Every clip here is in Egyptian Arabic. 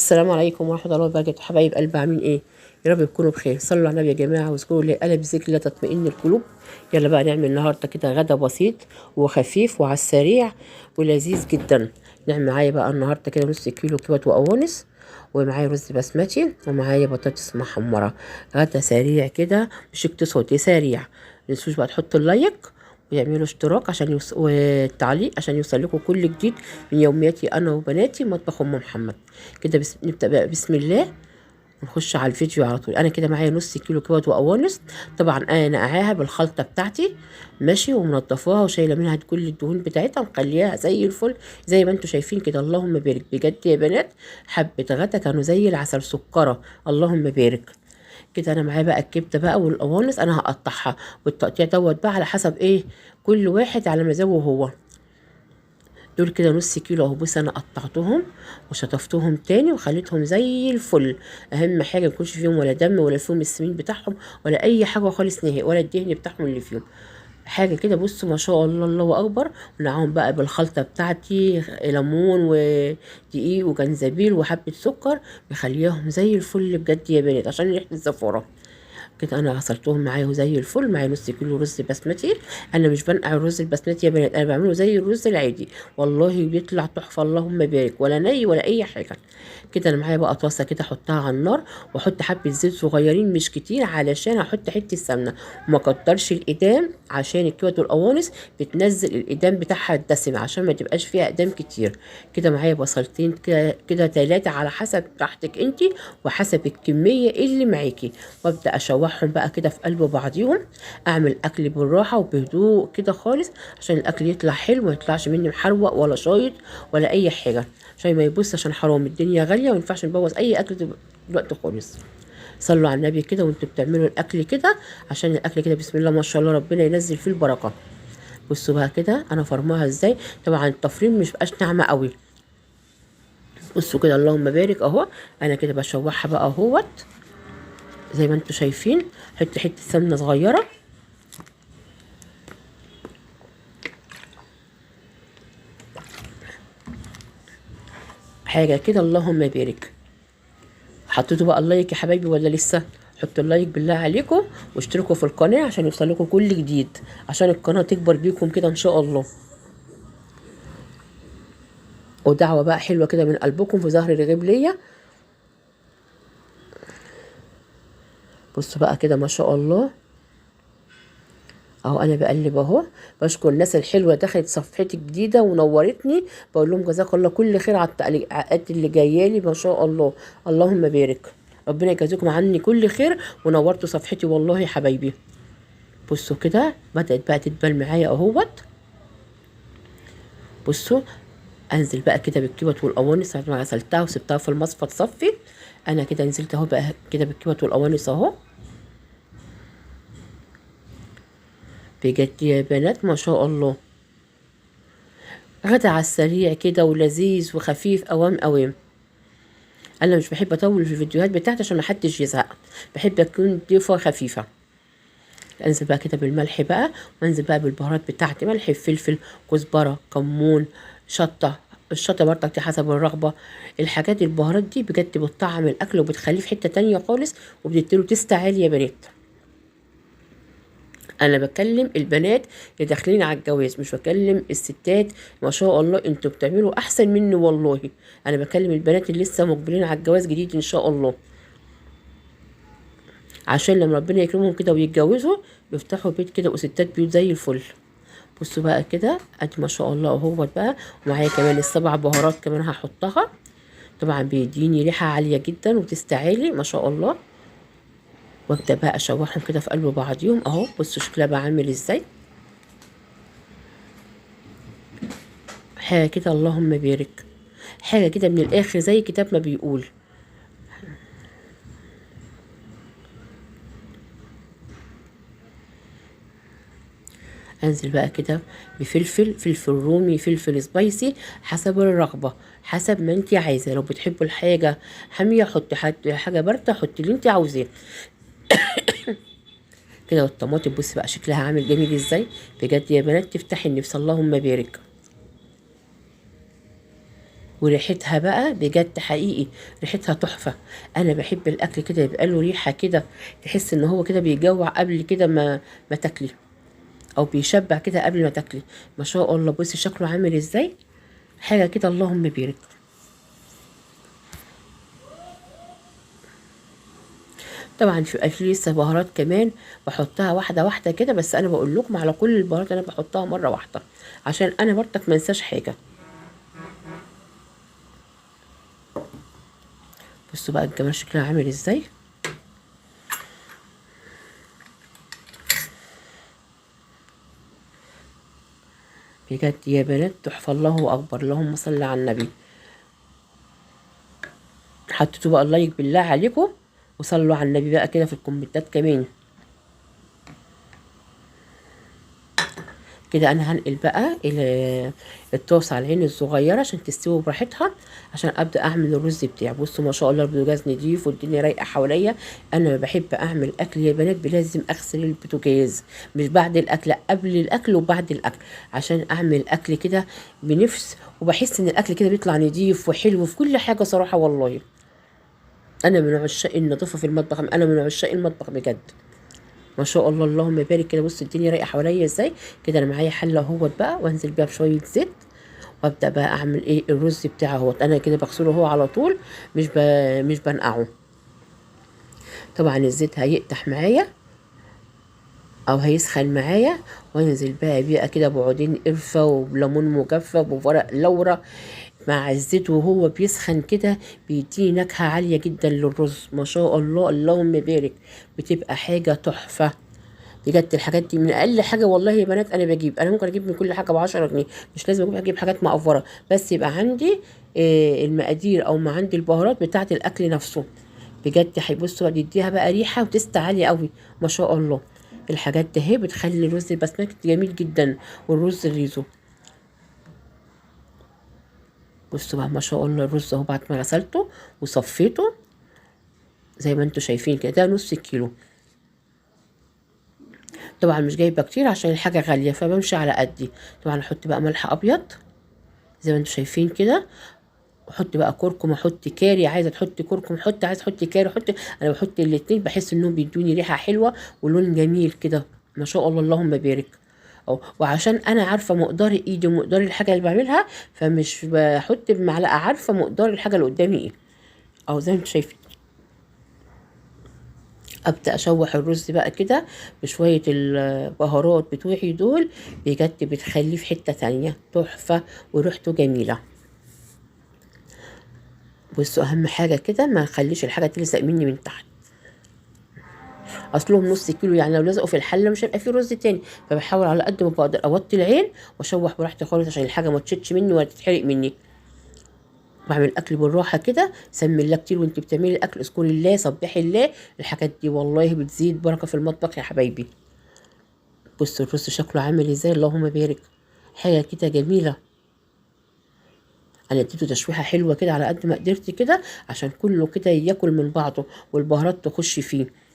السلام عليكم ورحمة الله وبركاته. حبايب قلب، عاملين ايه؟ يا رب تكونوا بخير. صلوا على النبي يا جماعة واذكروا الله، ألا بذكر الله تطمئن القلوب. يلا بقى نعمل النهارده كده غدا بسيط وخفيف وعلى السريع ولذيذ جدا. نعمل معايا بقى النهارده كده نص كيلو كبد وقوانص، ومعايا رز بسمتي، ومعايا بطاطس محمرة. غدا سريع كده مش اقتصادي، سريع. متنسوش بقى تحطوا ال like ويعملوا اشتراك عشان والتعليق عشان يوصل لكم كل جديد من يومياتي انا وبناتي مطبخ ام محمد. كده بس نبدا بقى بسم الله ونخش على الفيديو على طول. انا كده معايا نص كيلو كبد وقوانص، طبعا انا نقعاها بالخلطه بتاعتي ماشي، ومنضفاها وشايله منها كل الدهون بتاعتها ومخليها زي الفل زي ما انتم شايفين كده. اللهم بارك بجد يا بنات، حبه غدا كانوا زي العسل سكره، اللهم بارك. كده انا معايا بقى الكبده بقى والقوانص، انا هقطعها والتقطيع دوت بقى على حسب ايه، كل واحد على مزاجه هو. دول كده نص كيلو اهو. بص انا قطعتهم وشطفتهم تاني وخليتهم زي الفل. اهم حاجة ما يكونش فيهم ولا دم ولا فيهم السمين بتاعهم ولا اي حاجة خالص نهائي، ولا الدهن بتاعهم اللي فيهم حاجة كده. بصوا ما شاء الله، الله اكبر. ونعاهم بقى بالخلطه بتاعتي، ليمون ودقيق وجنزبيل وحبه سكر، مخلياهم زي الفل بجد يا بنات عشان ريحه الزفاره. كده انا غسلتهم معايا زي الفل. معايا نص كيلو رز بسمتي. انا مش بنقع الرز البسمتي يا بنات، انا بعمله زي الرز العادي، والله بيطلع تحفة اللهم بارك، ولا ني ولا اي حاجة. كده انا معايا بقى طاسه كده احطها على النار، واحط حبه زيت صغيرين مش كتير علشان احط حتة سمنه، وما اكترش الادام عشان الكبد والقوانص بتنزل الادام بتاعها الدسم عشان ما تبقاش فيها ادام كتير. كده معايا بصلتين كده 3 على حسب راحتك انتي وحسب الكمية اللي معاكي، وابدا اشوحهم بقى كده في قلب بعضيهم. اعمل اكل بالراحة وبهدوء كده خالص عشان الاكل يطلع حلو، ما يطلعش مني محروق ولا شايط ولا اي حاجة، عشان ما يبص، عشان حرام الدنيا غالية وما ينفعش نبوظ اي اكل دلوقتي خالص. صلوا على النبي كده وانتوا بتعملوا الاكل كده، عشان الاكل كده بسم الله ما شاء الله ربنا ينزل فيه البركة. بصوا بقى كده انا فرماها ازاي، طبعا التفريم مش بقاش ناعمة قوي. بصوا كده اللهم بارك اهو. انا كده بشوحها بقى اهوت زي ما انتوا شايفين. حط حتة سمنه صغيرة، حاجة كده اللهم بارك. حطيتوا بقى ال like يا حبايبي ولا لسه؟ حطوا ال like بالله عليكم، واشتركوا في القناة عشان يوصل لكم كل جديد، عشان القناة تكبر بيكم كده ان شاء الله. ودعوة بقى حلوة كده من قلبكم في ظهر الغيب ليا. بصوا بقى كده ما شاء الله اهو، انا بقلب اهو. بشكر الناس الحلوة دخلت صفحتي الجديدة ونورتني، بقول لهم جزاك الله كل خير على التعليقات اللي جاية لي ما شاء الله، اللهم بارك. ربنا يجازيكم عني كل خير ونورتوا صفحتي والله يا حبايبي. بصوا كده بدات بقى تدبل معايا اهوت. بصوا انزل بقى كده بالكبد والقوانص بعد ما غسلتها وسبتها في المصفى تصفي. انا كده نزلت اهو بقى كده بالكبد والقوانص اهو. بجد يا بنات ما شاء الله، غدا على السريع كده ولذيذ وخفيف اوام اوام. انا مش بحب اطول في الفيديوهات بتاعتي عشان ما حدش يزهق، بحب اكون ضيفه خفيفة. انزل بقى كده بالملح بقى، وانزل بقى بالبهارات بتاعتي، ملح فلفل كزبره كمون شطه، الشطه برضك دي حسب الرغبة. الحاجات البهارات دي بجد بتطعم الاكل وبتخليه في حتة تانية خالص، وبتديله تيست عالي يا بنات. انا بكلم البنات اللي داخلين على الجواز، مش بكلم الستات. ما شاء الله انتوا بتعملوا احسن مني والله. انا بكلم البنات اللي لسه مقبلين على الجواز جديد ان شاء الله، عشان لما ربنا يكرمهم كده ويتجوزوا يفتحوا بيت كده وستات بيوت زي الفل. بصوا بقى كده ادي ما شاء الله اهوت بقى. ومعايا كمان السبع بهارات كمان هحطها، طبعا بيديني ريحه عالية جدا وتستعالي ما شاء الله. وابدا بقى اشوحهم كده في قلب بعضيهم اهو. بصوا شكلها بقى عامل ازاي، حاجة كده اللهم بارك، حاجة كده من الاخر زي كتاب ما بيقول. انزل بقى كده بفلفل، فلفل رومي، فلفل سبايسي، حسب الرغبة، حسب ما انت عايزه. لو بتحبوا الحاجة حامية حطي، حاجة باردة حطي اللي انت عاوزاه كده. والطماطم بصي بقى شكلها عامل جميل ازاي بجد يا بنات، تفتحي النفس اللهم بارك. وريحتها بقى بجد حقيقي ريحتها تحفة. انا بحب الاكل كده يبقى له ريحه كده، تحس ان هو كده بيجوع قبل كده ما تاكلي، او بيشبع كده قبل ما تاكلي. ما شاء الله بصي شكله عامل ازاي، حاجة كده اللهم بارك. طبعا في لسه بهارات كمان بحطها واحدة واحدة كده، بس انا بقول لكم على كل البهارات انا بحطها مرة واحدة عشان انا برضك ما انساش حاجة. بصوا بقى الجمال شكلها عامل ازاي. بجد يا بنات تحفة، الله اكبر، اللهم صل على النبي. حطيتوا بقى ال like بالله عليكم، وصلوا على النبي بقى كده في الكومنتات كمان كده. انا هنقل بقى الطاسه على العين الصغيرة عشان تستوي براحتها، عشان ابدا اعمل الرز بتاعي. بصوا ما شاء الله البوتاجاز نضيف والدنيا رايقة حواليا. انا بحب اعمل اكل يا بنات لازم اغسل البوتاجاز، مش بعد الاكل، قبل الاكل وبعد الاكل، عشان اعمل اكل كده بنفس، وبحس ان الاكل كده بيطلع نضيف وحلو في كل حاجة صراحة. والله انا من عشاق النظافة في المطبخ، انا من عشاق المطبخ بجد. ما شاء الله اللهم بارك كده. بص الدنيا رايقة حواليا ازاي كده. انا معايا حله اهوت بقى، وانزل بيها بشوية زيت، وابدا بقى اعمل ايه الرز بتاعه اهوت. انا كده بغسله هو على طول، مش بنقعه. طبعا الزيت هيقدح معايا او هيسخن معايا، وانزل بقى بيها كده بعودين قرفه وبليمون مجفف وورق لورا مع الزيت وهو بيسخن كده، بيديني نكهة عالية جدا للرز. ما شاء الله اللهم بارك، بتبقى حاجة تحفة بجد. الحاجات دي من اقل حاجة والله يا بنات انا بجيب، انا ممكن اجيب من كل حاجة ب10 جنيه، مش لازم اجيب حاجات مقفره، بس يبقى عندي المقادير او ما عندي البهارات بتاعه الاكل نفسه. بجد هيبصوا يديها بقى ريحه وتست عالية قوي ما شاء الله. الحاجات دي اهي بتخلي الرز البسمتي جميل جدا، والرز الريزو. بصوا بقى ما شاء الله الرز اهو بعد ما غسلته وصفيته زي ما انتوا شايفين كده، ده نص كيلو. طبعا مش جايبه كتير عشان الحاجة غالية، فبمشي على قدي. طبعا احط بقى ملح ابيض زي ما انتوا شايفين كده، احط بقى كركم، احط كاري، عايزه تحطي كركم حطي، عايزه تحطي كاري حطي. انا بحط الاتنين، بحس انهم بيدوني ريحه حلوة ولون جميل كده ما شاء الله اللهم بارك. وعشان انا عارفه مقدار ايدي ومقدار الحاجة اللي بعملها، فمش بحط بمعلقه، عارفه مقدار الحاجة اللي قدامي ايه. اهو زي ما انتوا شايفين ابدا اشوح الرز بقى كده بشوية البهارات بتوعي دول، بجد بتخليه في حتة تانية تحفة وريحته جميلة. بصوا اهم حاجة كده ما نخليش الحاجة تلزق مني من تحت، اصلهم نص كيلو يعني لو لزقوا في الحلة مش هيبقى فيه رز تاني، فبحاول على قد ما بقدر اوطي العين واشوح براحتي خالص عشان الحاجة ما تشدش مني ولا تتحرق مني. بعمل الاكل بالراحة كده، سمي الله كتير وانت بتعملي الاكل، اذكري الله، سبحي الله، الحاجات دي والله بتزيد بركة في المطبخ يا حبايبي. بصوا الرز شكله عامل ازاي، اللهم بارك، حاجة كده جميلة. انا اديته تشويحه حلوة كده على قد ما قدرت كده عشان كله كده ياكل من بعضه والبهارات تخش فيه.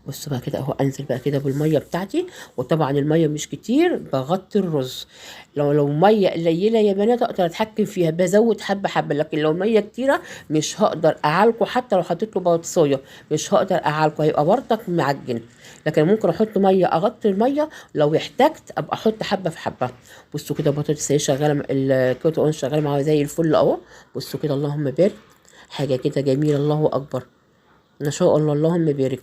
بصوا بقى كده اهو، انزل بقى كده بالمية بتاعتي، وطبعا المية مش كتير، بغطي الرز. لو مية قليله يا بنات اقدر اتحكم فيها، بزود حبه حبه، لكن لو مية كتيرة مش هقدر اعالجه، حتى لو حطيت له بطاطسايه مش هقدر اعالجه، هيبقى برضك معجن. لكن ممكن احط مية، اغطي المية، لو احتجت ابقى احط حبه في حبه. بصوا كده البطاطس اهي شغالة، الكوتون شغالة معاها زي الفل اهو. بصوا كده اللهم بارك، حاجة كده جميلة، الله اكبر، ما شاء الله اللهم بارك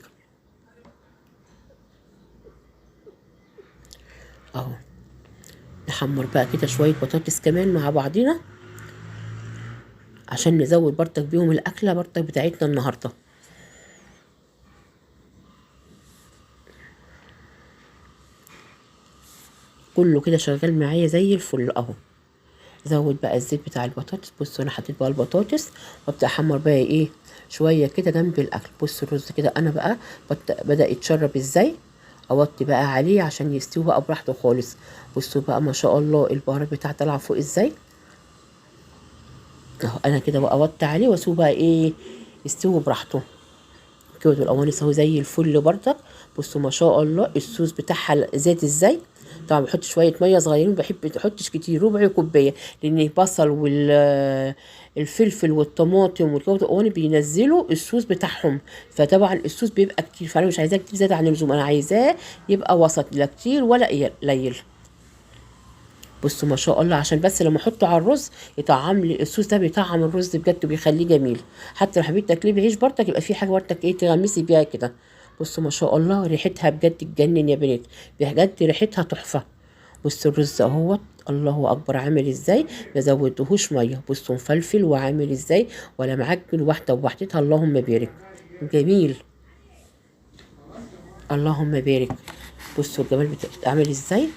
اهو. نحمر بقى كده شوية بطاطس كمان مع بعضينا عشان نزود برضك بيهم الاكلة برضك بتاعتنا النهارده. كله كده شغال معايا زي الفل اهو. زود بقى الزيت بتاع البطاطس. بصوا انا حطيت بقى البطاطس وابدا احمر بقى ايه شوية كده جنب الاكل. بصوا الرز كده انا بقى بدا يتشرب ازاي، اوطي بقى عليه عشان يستوي بقى براحته خالص. بصوا بقى ما شاء الله البهارات بتاعته طالعه فوق ازاي اهو. انا كده بقى اوطي عليه واسيبه بقى ايه يستوي براحته كده. القوانص اهو زي الفل برضك. بصوا ما شاء الله الصوص بتاعها زاد ازاي. طبعا بحط شوية مية صغيرين، بحب احطش كتير، ربع كوباية، لان البصل والفلفل والطماطم والكوتون بينزلوا الصوص بتاعهم، فطبعا الصوص بيبقى كتير، فانا مش عايزاه كتير زيادة عن اللزوم، انا عايزاه يبقى وسط، لا كتير ولا قليل. بصوا ما شاء الله، عشان بس لما احطه على الرز يطعم لي الصوص ده، بيطعم الرز بجد وبيخليه جميل. حتى لو حبيت تاكليه بعيش برضك يبقى في حاجة برضك ايه تغمسي بيها كده. بصوا ما شاء الله ريحتها بجد تجنن يا بنات، بجد ريحتها تحفة. بصوا الرز اهوت، الله اكبر عامل ازاي، ما زودتهوش مية. بصوا مفلفل وعامل ازاي، ولا معجن، واحدة بوحدتها، اللهم بارك، جميل اللهم بارك. بصوا الجمال عامل ازاي.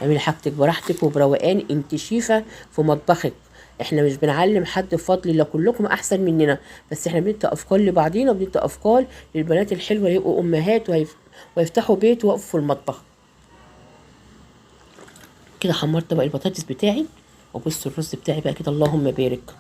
اعملي حاجتك براحتك وبروقان، انت شيفة في مطبخك. احنا مش بنعلم حد بفضل الله، كلكم احسن مننا، بس احنا بندي افكار لبعضينا، وبندي افكار للبنات الحلوة اللي يبقوا امهات ويفتحوا بيت ويقفوا في المطبخ كده. حمرت بقى البطاطس بتاعي، وبصوا الرز بتاعي بقى كده اللهم بارك.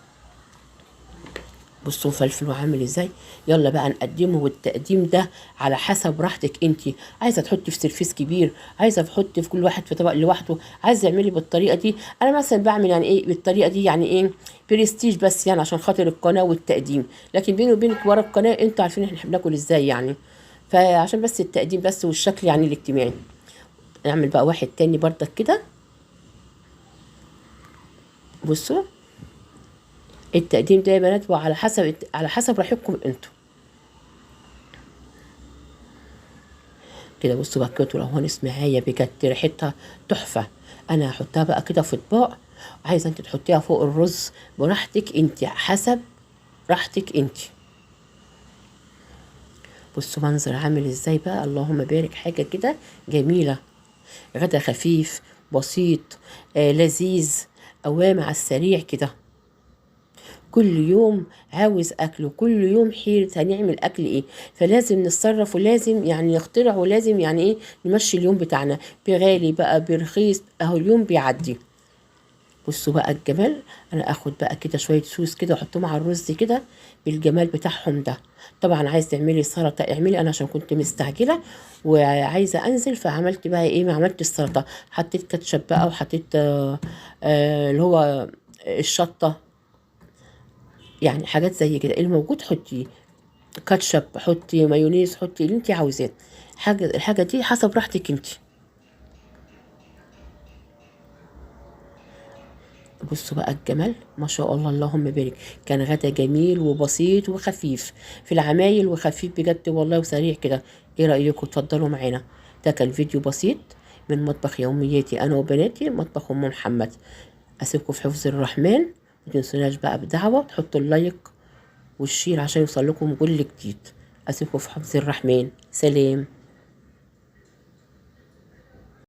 بصوا فلفل وعامل ازاي. يلا بقى نقدمه، والتقديم ده على حسب راحتك انتي، عايزه تحطي في سرفيس كبير، عايزه تحطي في كل واحد في طبق لوحده، عايزه تعملي بالطريقة دي. انا مثلا بعمل يعني ايه بالطريقة دي، يعني ايه برستيج بس، يعني عشان خاطر القناة والتقديم، لكن بيني وبينك ورا القناة انتوا عارفين احنا بناكل ازاي يعني، فعشان بس التقديم بس والشكل يعني الاجتماعي. نعمل بقى واحد تاني بردك كده. بصوا التقديم ده يا بنات وعلى حسب على حسب راحتكم انتوا كده. بصوا بقى كده القوانص معايا بجد ريحتها تحفة. انا هحطها بقى كده في اطباق، عايزه انت تحطيها فوق الرز براحتك انت، حسب راحتك انت. بصوا منظر عامل ازاي بقى، اللهم بارك، حاجة كده جميلة. غدا خفيف بسيط، لذيذ، قوام على السريع كده. كل يوم عاوز اكل، وكل يوم حيرة هنعمل اكل ايه، فلازم نتصرف، ولازم يعني نخترع، ولازم يعني ايه نمشي اليوم بتاعنا، بغالي بقى برخيص، اهو اليوم بيعدي. بصوا بقى الجمال، انا اخد بقى كده شوية صوص كده واحطهم على الرز كده بالجمال بتاعهم ده. طبعا عايز تعملي سلطة اعملي، انا عشان كنت مستعجلة وعايزه انزل فعملت بقى ايه، ما عملتش السلطة، حطيت كاتشب بقى، وحطيت اللي هو الشطه، يعني حاجات زي كده الموجود حطيه، كاتشب حطي، مايونيز حطي، اللي انت عاوزاه، الحاجة دي حسب راحتك انت. بصوا بقى الجمال ما شاء الله اللهم بارك. كان غدا جميل وبسيط وخفيف في العمايل، وخفيف بجد والله وسريع كده. ايه رايكم؟ اتفضلوا معانا. ده كان فيديو بسيط من مطبخ يومياتي انا وبناتي، مطبخ ام محمد. اسيبكم في حفظ الرحمن، ما تنسوناش بقى بدعوة، تحطوا ال like وال share عشان يوصل لكم كل جديد. اسيبكم في حفظ الرحمن، سلام.